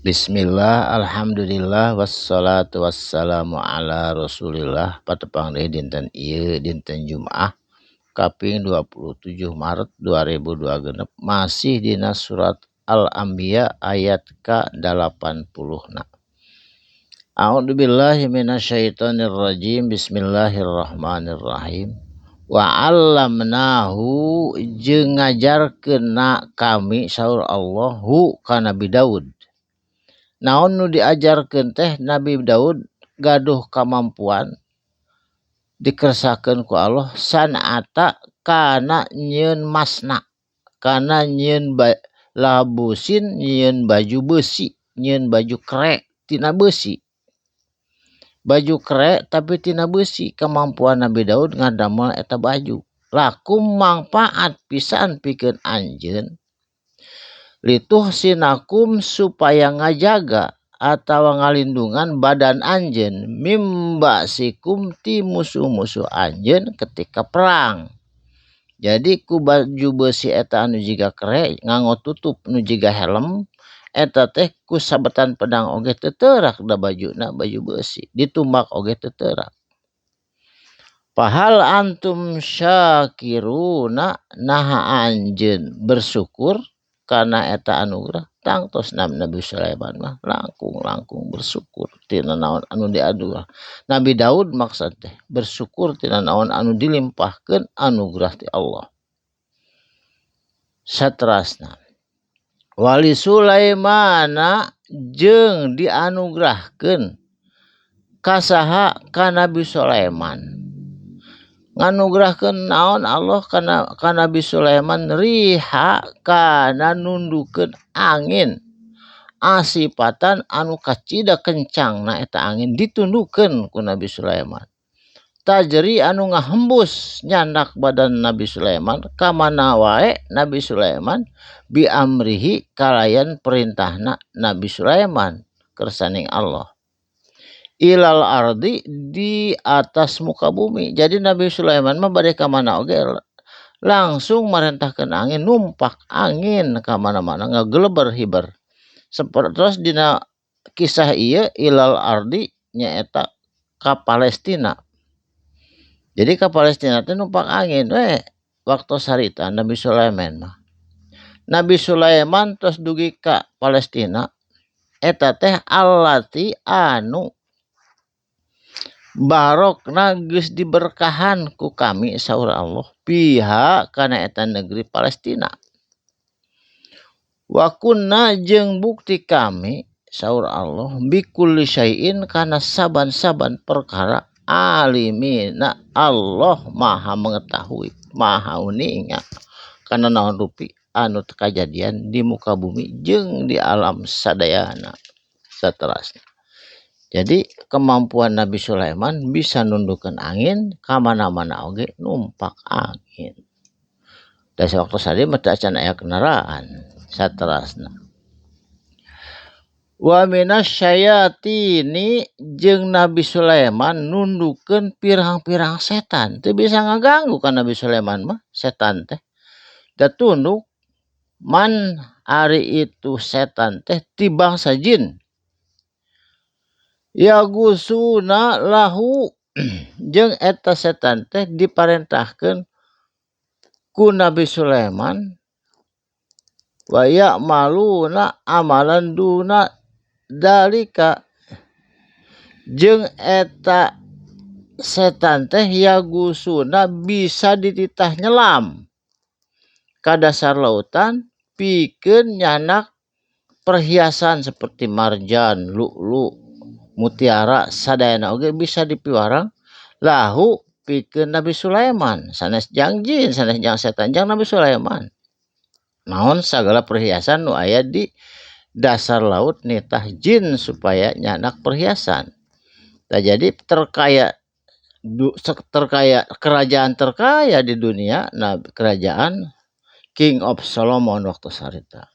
Bismillah, alhamdulillah, wassalatu wassalamu ala rasulillah. Patepang deui dinten ieu, dinten Jumaah kaping 27 Maret 2026, masih dina surat Al-Anbiya ayat ka-80 na. A'udzubillahi minasyaitonirrajim. Bismillahirrahmanirrahim. Wa 'allamnahu, jeung ngajarkeun kami, saur Allah, hu ka Nabi Daud. Naon nu diajarkeun teh? Nabi Daud gaduh kamampuan, dikersakeun ku Allah, sanata kana nyieun masna, kana nyieun labusin, nyieun baju besi, nyieun baju krek tina besi, baju krek tapi tina besi. Kemampuan Nabi Daud ngadamel eta baju, lakum, mangpaat pisan pikeun anjeun, lituhsinakum, supaya ngajaga atau ngalindungan badan anjeun, mim ba'sikum, ti musuh-musuh anjeun ketika perang. Jadi ku baju besi eta anu jiga krek, nganggo tutup nu jiga helm eta teh, ku sabetan pedang oge teu teurak, da bajuna baju besi, ditumbak oge teu teurak. Fahal antum syakiruna, naha anjeun bersyukur kana eta anugerah? Tangtos Nabi Sulaiman mah langkung-langkung bersyukur tina naon anu dianugerah. Nabi Daud maksud teh bersyukur tina naon anu dilimpahkeun anugerah ti Allah. Saterasna, wali Sulaimana, jeung dianugerahkeun ka saha? Ka Nabi Sulaiman. Nganugerahkeun naon Allah kana ka Nabi Sulaiman? Riha, kana nundukeun angin, asifatan, anu kacida kencangna eta angin ditundukeun ku Nabi Sulaiman, tajri, anu ngahembus nyandak badan Nabi Sulaiman ka mana wae Nabi Sulaiman, bi amrihi, kalayan perintahna Nabi Sulaiman, kersaning Allah, ilal ardi, di atas muka bumi. Jadi Nabi Sulaiman mah bade ka mana oge langsung marentahkeun angin, numpak angin ka mana-mana, ngageleber hiber. Terus dina kisah ieu ilal ardi nyaeta ka Palestina. Jadi ka Palestina teh numpak angin we waktu harita Nabi Sulaiman mah. Nabi Sulaiman tos dugi ka Palestina eta teh, allati, anu barokna, geus diberkahan ku kami, saur Allah, fiha, kana eta negeri Palestina, wa kunna, jeung bukti kami, saur Allah, bikulli syai'in, kana saban-saban perkara, alimina, Allah maha mengetahui, maha uninga kana naon rupi anu kajadian di muka bumi jeung di alam sadayana. Saterasna, jadi kemampuan Nabi Sulaiman bisa nundukeun angin, ka mana-mana oge numpak angin. Da sawaktu sadi mah teu acan aya kendaraan. Saterasna, wa minasyayatini, jeung Nabi Sulaiman nundukeun pirang-pirang setan. Teu bisa ngaganggu ka Nabi Sulaiman mah setan teh, da tunduk. Man, ari itu setan teh ti bangsa jin, yaghusuna lahu, jeung eta setan teh diparentahkeun ku Nabi Sulaiman, wa ya'maluna amalan duna dalika, jeung eta setan teh yaghusuna, bisa dititah nyelam ka dasar lautan pikeun nyandak perhiasan seperti marjan, lu'lu, mutiara, sadayana oge bisa dipiwarang lahu, pikeun Nabi Sulaiman. Sanes jang jin, sanes jang setan, jang Nabi Sulaiman. Naon sagala perhiasan nu aya di dasar laut, nitah jin supaya nyandak perhiasan. Nah, jadi terkaya terkaya, kerajaan terkaya di dunia, nah, kerajaan King of Solomon waktu sarita.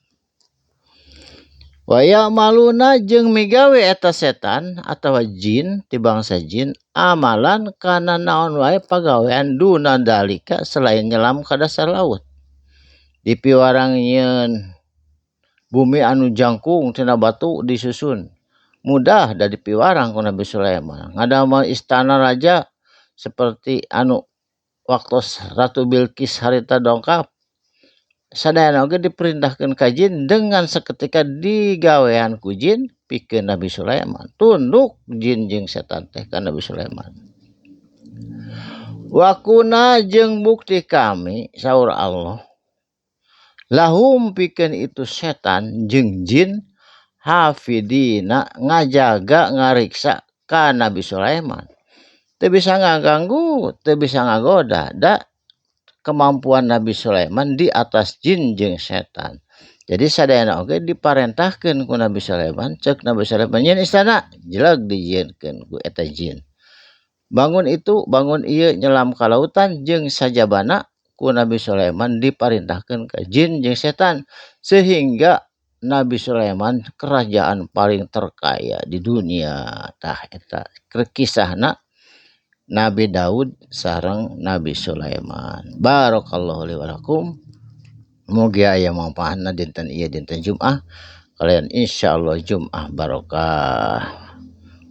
Wa ya'maluna, jeung migawe eta setan atawa jin ti bangsa jin, amalan, kana naon wae pagawean, duna dalika, selain nyelam ka dasar laut, dipiwarang nyieun Bumi anu jangkung tina batu disusun mudah da dipiwarang ku Nabi Sulaiman. Ngadamel istana raja seperti anu waktos Ratu Bilqis harita dongkap sadayana oge diperintahkeun ka jin dengan seketika digawean ku jin pikeun Nabi Sulaiman. Tunduk jin jeung setan teh ka Nabi Sulaiman. Wa kunna jeung bukti kami saur Allah lahum pikeun itu setan jeung jin hafidina ngajaga ngariksa ka Nabi Sulaiman. Teu bisa ngaganggu, teu bisa ngagoda da kemampuan Nabi Sulaiman di atas jin jeung setan. Jadi sadayana oge diparentahkeun ku Nabi Sulaiman, cek Nabi Sulaiman nyieun istana, jeleg dijieunkeun ku eta jin. Bangun itu, bangun ieu nyelam ka lautan jeung sajabana ku Nabi Sulaiman diparintahkeun ka jin jeung setan sehingga Nabi Sulaiman kerajaan paling terkaya di dunia. Tah eta kisahna Nabi Daud sareng Nabi Sulaiman. Barakallahu li wa lakum. Mugi aya manfaatna dinten ieu dinten Jumat. Kalian insyaallah Jumat barokah.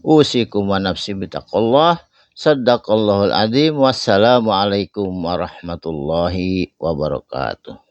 Usikum wa nafsi bitaqallah. Sadaqallahul azim. Wassalamualaikum warahmatullahi wabarakatuh.